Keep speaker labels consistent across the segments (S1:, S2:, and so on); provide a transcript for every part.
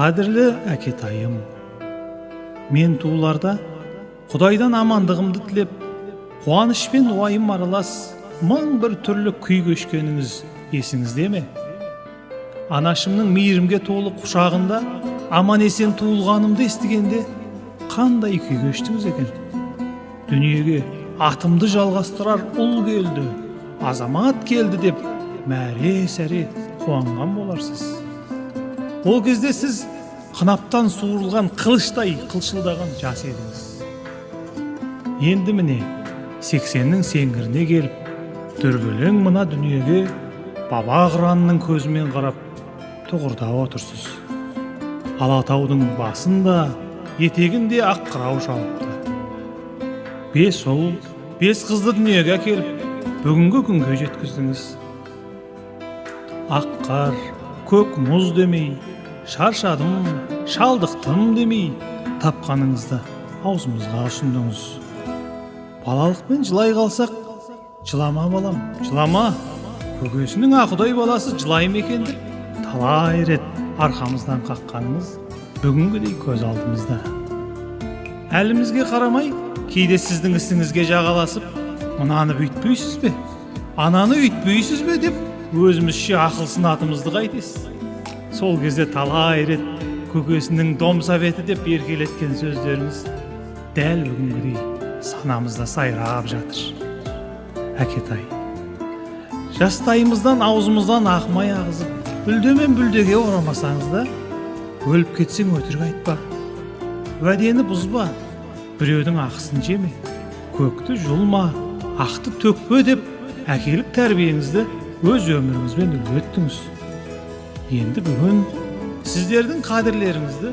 S1: Қадірлі әкетайым, мен туыларда Құдайдан амандығымды тілеп, қуаныш пен уайым аралас мың бір түрлі күй кешкеніңіз есіңізде ме? Анашымның мейірімге толы құшағында аман-есен туылғанымды естігенде қандай күй кештіңіз екен? Дүниеге атымды жалғастырар ұл келді, азамат келді деп мәре-сәре қуанған боларсыз. Ол кезде сіз қынаптан суырылған қылыштай қылшылдаған жас едіңіз. Енді міне 80-нің сеңгіріне келіп, дүрбелең мына дүниеге баба қыранның көзімен қарап тұғырдап отырсыз. Алатаудың басында, етегінде ақ қырау шалыпты. 5 ұл, 5 қызды дүниеге әкеліп, бүгінгі күнге жеткіздіңіз. Ақ қар, көк мұз демей, шаршадым, шалдықтым демей, тапқаныңызды аузымызға ұсындыңыз. Балалықпен жылай қалсақ, жылама балам, жылама, көкесінің ақұдай баласы жылай ма екен деп талай рет арқамыздан қаққаныңыз бүгінгідей көз алдымызда. Әлімізге қарамай, кейде сіздің ісіңізге жағаласып, мынаны бүйтпейсіз бе, ананы үйтпейсіз бе деп өзімізше ақыл сынатымызды қайтесіз. Сол кезде талай рет көкесінің дом советі деп еркелеткен сөздеріңіз дәл бүгінгідей санамызда сайрап жатыр. Әкетай, жастайымыздан аузымыздан ақмай ағызып, бүлде мен бүлдеге орамасаңыз да, өліп кетсең өтірік айтпа, уәдені бұзба, біреудің ақысын жеме, көкті жұлма, ақты төкпе деп әкелік тәрбиеңізді өз өміріңізбен үлгі еттіңіз. Енді бүгін сіздердің қадірлеріңізді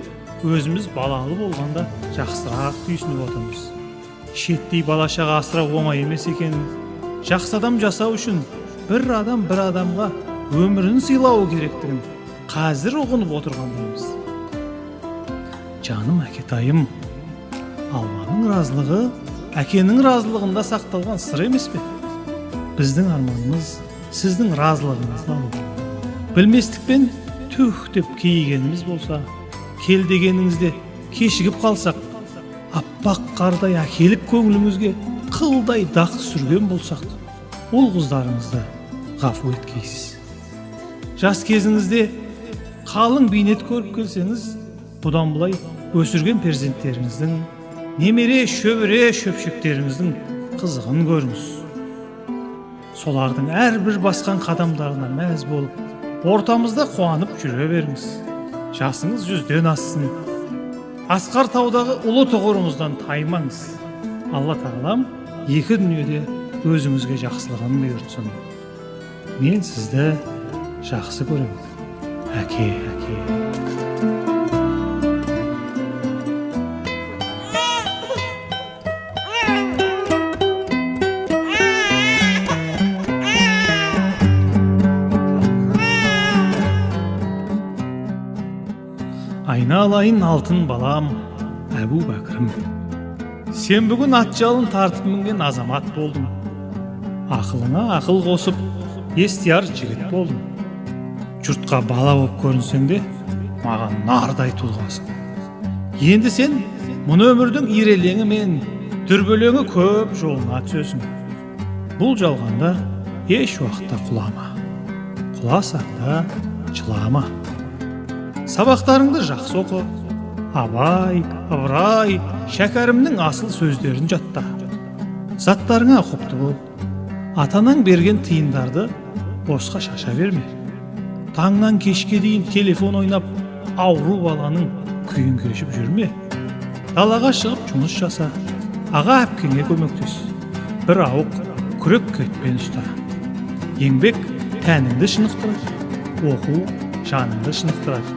S1: өзіміз балалы болғанда жақсырақ түйсініп отырмыз. Шеттей бала шаға асырау оңай емес екенін, жақсы адам жасау үшін бір адам бір адамға өмірін сыйлауы керектігін қазір ұғынып отырғандаймыз. Жаным әкетайым, Алланың разылығы әкенің разылығында сақталған сыр емес пе? Біздің арманымыз сіздің разылығыңызды алу. Білместікпен түх деп кейігеніміз болса, кел дегеніңізде кешігіп қалсақ, аппақ қардай әкелік көңіліңізге қылдай дақ түсірген болсақ, ұл қыздарыңызды ғафу еткейсіз. Жас кезіңізде қалың бейнет көріп келсеңіз, бұдан былай өсірген перзенттеріңіздің, немере шөбере шөпшектеріңіздің қызығын көріңіз. Солардың әрбір басқан қадамдарына мәз болып, ортамызда қуанып жүре беріңіз. Жасыңыз 100-ден ассын. Асқар таудағы ұлы тұғырыңыздан таймаңыз. Алла тағалам екі дүниеде өзіңізге жақсылығын бұйыртсын. Мен сізді жақсы көремін. Әке, әке. Айналайын алтын балам, Әбу Бәкірім. Сен бүгін ат жалын тартып мінген азамат болдың. Ақылыңа ақыл қосып, естияр жігіт болдың. Жұртқа бала болып көрінсең де, маған нардай тұлғасың. Енді сен мұны өмірдің ирелеңі мен дүрбелеңі көп жолына түсесің. Бұл жалғанда еш уақытта құлама. Құласаң да жылама. Сабақтарыңды жақсы оқы. Абай, Ыбырай, Шәкәрімнің асыл сөздерін жатта. Заттарыңа ұқыпты бол. Ата-анаң берген тиындарды босқа шаша берме. Таңнан кешке дейін телефон ойнап, ауру баланың күйін кешіп жүрме. Далаға шығып жұмыс жаса, аға әпкеңе көмектес. Бір ауық күрек кетпен ұста. Еңбек тәніңді шынықтырады, оқу жаныңды шынықтырады.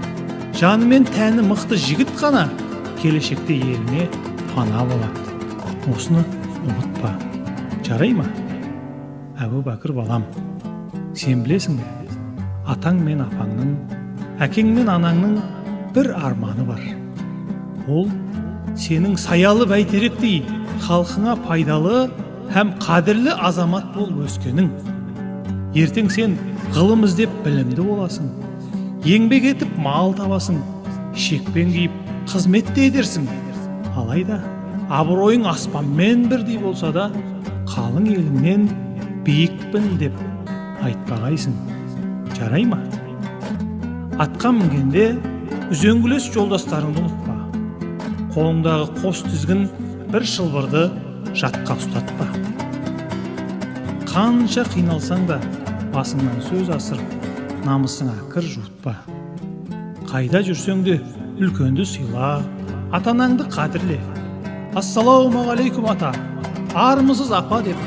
S1: Жаны мен тәні мықты жігіт қана келешекте еліне пана болады. Осыны ұмытпа. Жарай ма? Әбу Бәкір балам, сен білесің бе? Атаң мен апаңның, әкең мен анаңның бір арманы бар. Ол сенің саялы бәйтеректей халқыңа пайдалы һәм қадірлі азамат болып өскенің. Ертең сен ғылым іздеп білімді боласың, еңбек етіп мал табасың, Шекпен киіп қызмет те етерсің. Алайда абыройың аспанмен бірдей болса да, қалың еліңнен биікпін деп айтпағайсың. Жарай ма? Атқа мінгенде үзеңгілес жолдастарыңды ұмытпа. Қолыңдағы қос тізгін бір шылбырды жатқа ұстатпа. Қанша қиналсаң да басыңнан сөз асырып, намысыңа кір жуытпа. Қайда жүрсең де үлкенді сыйла, ата-анаңды қадірле. Ассалаумағалейкум ата, армысыз апа деп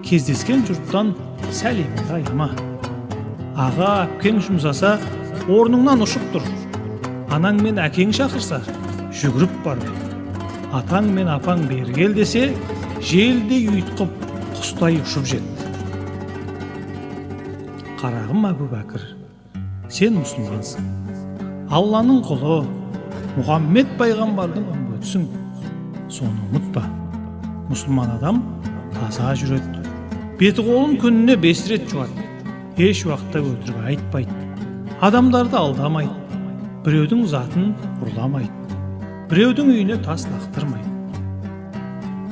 S1: кездескен жұрттан сәлеміңді аяма. Аға, әпкең жұмсаса, орныңнан ұшып тұр. Анаң мен әкең шақырса, жүгіріп бар. Атаң мен апаң бері кел десе, желдей ұйтқып, құстай ұшып жет. Қарағым Әбубәкір, сен мұсылмансың. Алланың құлы, Мұхаммед пайғамбардың үмбетісің. Соны ұмытпа. Мұсылман адам таза жүреді. Беті қолын күніне 5 рет жуады. Еш уақытта өтірік айтпайды. Адамдарды алдамайды. Біреудің затын ұрламайды. Біреудің үйіне тас лақтырмайды.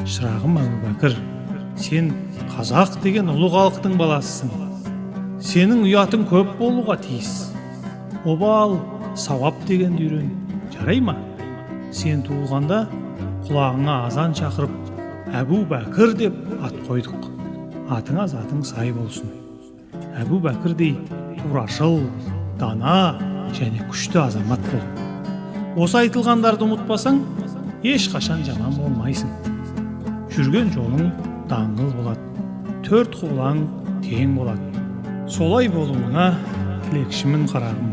S1: Шырағым Әбубәкір, сен қазақ деген ұлы халықтың баласысың. Сенің ұятың көп болуға тиіс. Обал, сауап дегенді үйрен. Жарай ма? Сен туылғанда құлағыңа азан шақырып, Әбубәкір деп ат қойдық. Атыңа затың сай болсын. Әбубәкірдей турашыл, дана және күшті азамат бол. Осы айтылғандарды ұмытпасаң, ешқашан жаман болмайсың. Жүрген жолың даңғыл болады. 4 құбылаң тең болады. Солай болуыңа тілекшімін, қарағым.